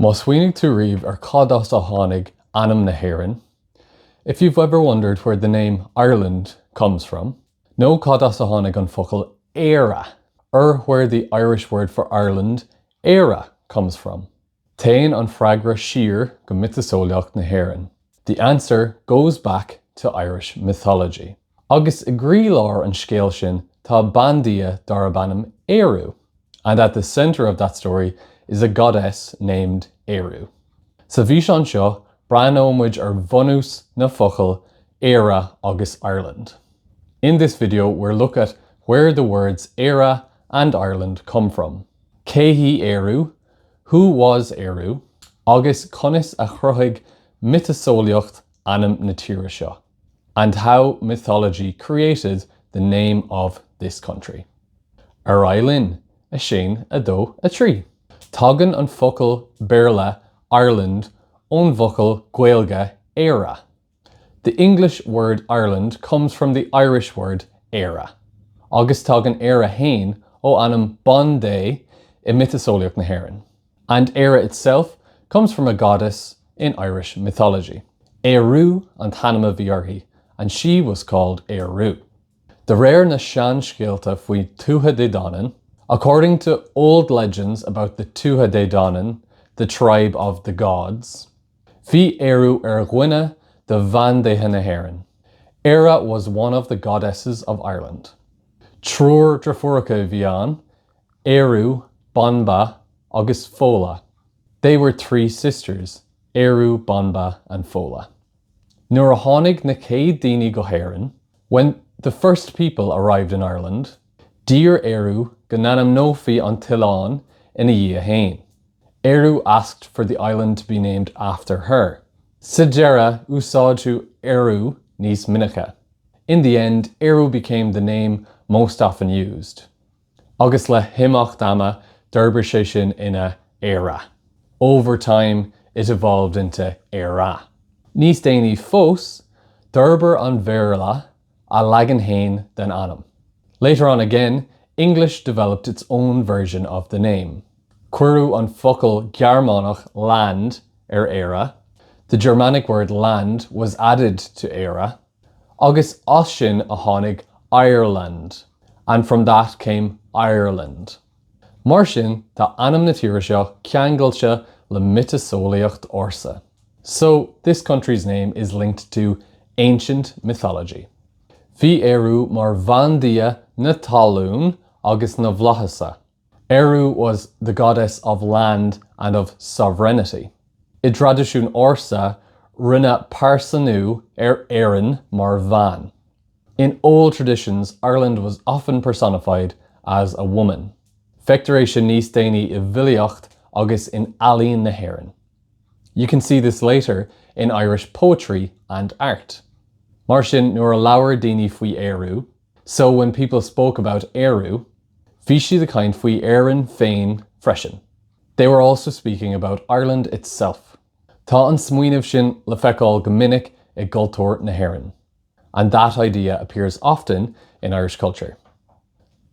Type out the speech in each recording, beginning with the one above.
Má smaoinigh tú riamh ar cad as a tháinig ainm na hÉireann, If you've ever wondered where the name Ireland comes from, nó cad as a tháinig an focal Éire, or where the Irish word for Ireland, Éire, comes from. Téann an freagra siar go miotaseolaíocht na hÉireann. The answer goes back to Irish mythology. Agus i gcroílár an scéil sin tá bandia darb ainm Ériu. And at the centre of that story is a goddess named Ériu. Sa bhfíseán seo, breathnóidh muid ar bhunús na focal Éire agus Ireland. In this video we'll look at where the words Éire and Ireland come from. Cé hí Ériu? Who was Ériu? Agus conas a chruthaigh miotaseolaíocht ainm na tíre seo? And how mythology created the name of this country. Ar aghaidh linn, 1, 2, 3. Tagann an focal Béarla Ireland ón bhfocal Gaeilge Éire. The English word Ireland comes from the Irish word Éire. Agus tagann Éire féin ó ainm bandé i miotaseolaíocht na hÉireann. And Éire itself comes from a goddess in Irish mythology. Ériu an t-ainm a bhí uirthi, and she was called Ériu. De réir na seanscéalta faoi Tuatha Dé Danann, according to old legends about the Tuatha Dé Danann, the tribe of the gods, Bhí Ériu ar dhuine de bhandéithe na hÉireann. Éire was one of the goddesses of Ireland. Triúr deirfiúracha a bhí ann, Ériu, Banba agus Fódhla. They were three sisters, Ériu, Banba and Fódhla. Nuair a tháinig na chéad daoine go hÉirinn, when the first people arrived in Ireland, d'iarr Ériu go n-ainmneofaí an t-oileán ina dhiaidh féin. Ériu asked for the island to be named after her. Sa deireadh, úsáideadh Ériu níos minice. In the end, Ériu became the name most often used. Agus le himeacht ama, d'fhorbair sé sin ina Éire. Over time, it evolved into Éire. Níos déanaí fós, d'fhorbair an Bhéarla a leagan féin den ainm. Later on again, English developed its own version of the name. Cuireadh an focal Gearmánach land ar Éire, the Germanic word land was added to Éire, agus as sin a tháinig Ireland, and from that came Ireland. Mar sin, tá ainm na tíre seo ceangailte le miotaseolaíocht ársa. So, this country's name is linked to ancient mythology. Bhí Ériu mar bhandia na talún agus na bhflaitheas. Ériu was the goddess of land and of sovereignty. I dtraidisiún ársa, rinneadh pearsanú ar Éirinn mar bhean. In old traditions, Ireland was often personified as a woman. Feictear é sin níos déanaí i bhfilíocht agus in ealaín na hÉireann. You can see this later in Irish poetry and art. Mar sin, nuair a labhair daoine faoi Ériu, so when people spoke about Ériu, bhí siad ag caint faoi Éirinn féin freisin. They were also speaking about Ireland itself. Tá an smaoineamh sin le feiceáil go minic i gcultúr na hÉireann. And that idea appears often in Irish culture.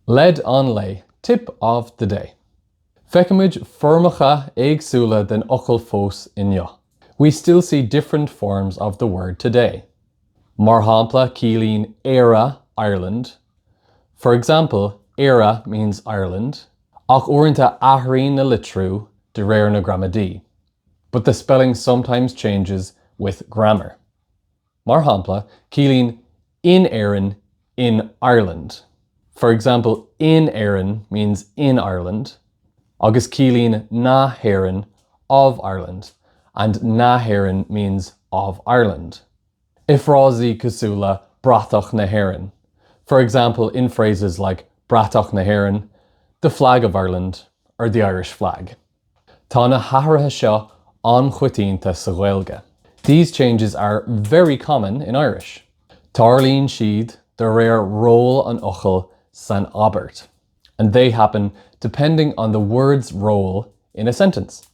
Leid an lae, tip of the day. Feicimid foirmeacha éagsúla den fhocal fós inniu. We still see different forms of the word today. Mar shampla, ciallaíonn Éire Ireland. For example, Éire means Ireland, ach uaireanta athraíonn na litriú de réir na gramadaí. But the spelling sometimes changes with grammar. Mar shampla, ciallaíonn in Éirinn in Ireland. For example, in Éirinn means in Ireland, agus ciallaíonn na hÉireann of Ireland, and na hÉireann means of Ireland. I bhfrásaí cosúil le bratach na hÉireann. For example, in phrases like bratach na hÉireann, the flag of Ireland, or the Irish flag. Tá na hathruithe seo an-choitianta sa Ghaeilge. These changes are very common in Irish. Tarlaíonn siad de réir ról an fhocail san abairt. And they happen depending on the word's role in a sentence.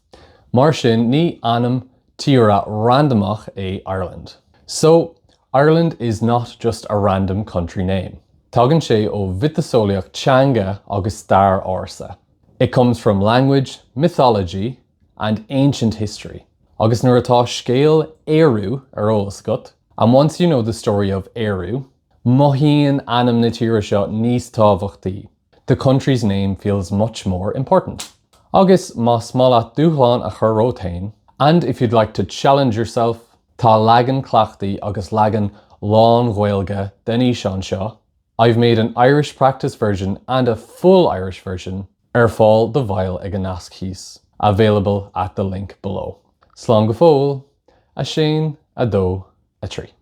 Mar sin ní ainm tíre randamach é Ireland. So, Ireland is not just a random country name. Tagann sé ó mhiotaseolaíocht teanga agus stair ársa. It comes from language, mythology, and ancient history. Agus nuair atá scéal Ériu ar eolas agat, and once you know the story of Ériu, mothaíonn ainm na tíre seo níos tábhachtaí, the country's name feels much more important. Agus más maith leat dúshlán a chur ort féin, and if you'd like to challenge yourself, tá leagan cleachtaidh agus leagan lán-Ghaeilge den fhíseán seo, I've made an Irish practice version and a full Irish version ar fáil do bhaill ag an nasc thíos, available at the link below. Slán go fóill, 1, 2, 3.